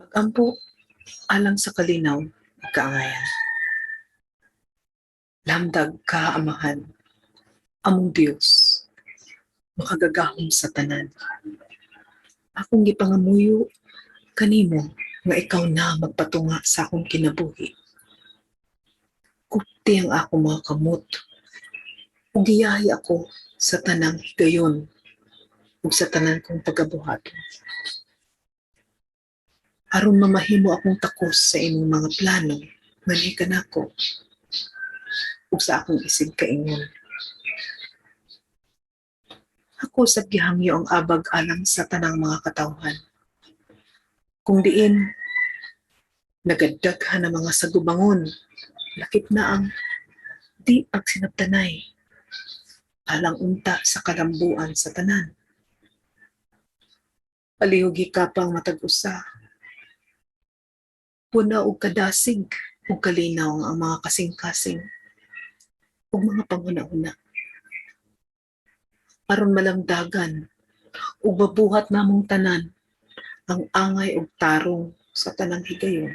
Pag-ampo alang sa kalinaw ug kaangayan. Lamdag ka, Amahan, among Dios, makagagahom sa tanan. Akong gipangamuyo kanimo nga ikaw na magpatunga sa akong kinabuhi. Gupti ang akong mga kamot ug giyahi ako sa tanang higayon ug sa tanan kong pagabuhaton, aron mamahimo akong takos sa imong mga plano nganhi kanako ug sa akong isig kaingon. Ako sab gihangyo ang abag alang sa tanang mga katawhan, kung diin nagadaghan ang mga sagubangon, lakip na ang di pagsinabtanay, alang unta sa kalambuan sa tanan. Palihog hikapa ang matag usa. Pun-a og kadasig ug kalinaw ang mga kasing-kasing ug mga panghuna-huna, aron malamdagan ug mabuhat namong tanan ang angay ug tarong sa tanang higayon.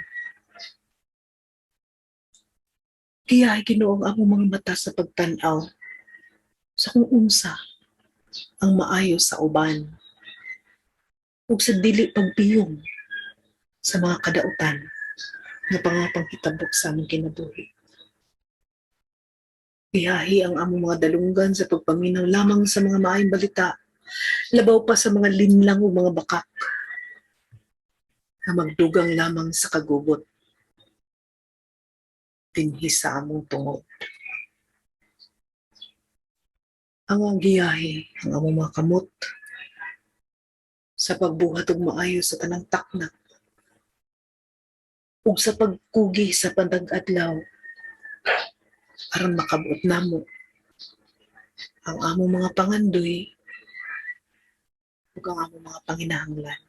Giyahi, Ginoo, ang among mga mata sa pagtan-aw sa kung unsa ang maayo sa uban ug sa dili pagpiyong sa mga kadautan nga pangapanghitabo sa among kinabuhi. Giyahi ang among mga dalunggan sa pagpaminaw lamang sa mga maayong balita, labaw pa sa mga linlang ug mga bakak na magdugang lamang sa kagubot dinhi sa among tungod. Ang giyahi ang among mga kamot sa pagbuhat og maayo sa tanang takna ug sa pagkugi sa matag adlaw aron makabuot namo ang among mga pangandoy ug ang among mga panginahanglan,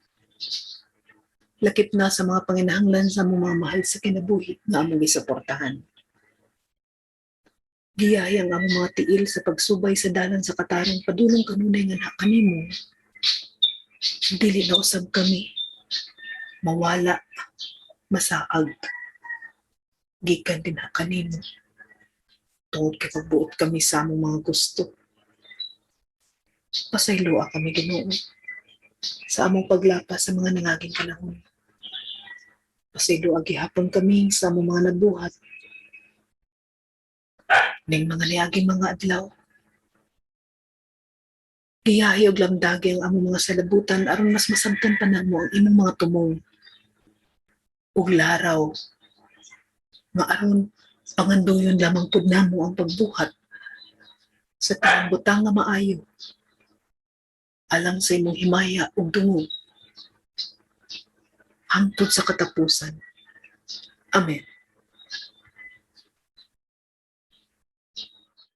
lakip na sa mga panginahanglan sa among mga mahal sa kinabuhi nga among gisuportahan. Giyahi ang among mga tiil sa pagsubay sa dalan sa katarong padulong kanunay nganha kanimo. Dili na usab kami mawala, masaag gikan dinha kanimo tungod kay pagbuot kami sa among mga gusto. Pasayloa kami, Ginoo, sa among paglapas sa mga nangaging panahon. Pasayloa gihapon kami sa among mga nabuhat ning mga niaging mga adlaw. Giyahi ug lamdagi ang among mga salabutan aron mas masabtan pa namo ang imong mga tumong ug laraw nga aron pangandoyon lamang pud namo ang pagbuhat sa tanang butang nga maayo alang sa imong himaya ug dungog hangtod sa katapusan. Amen.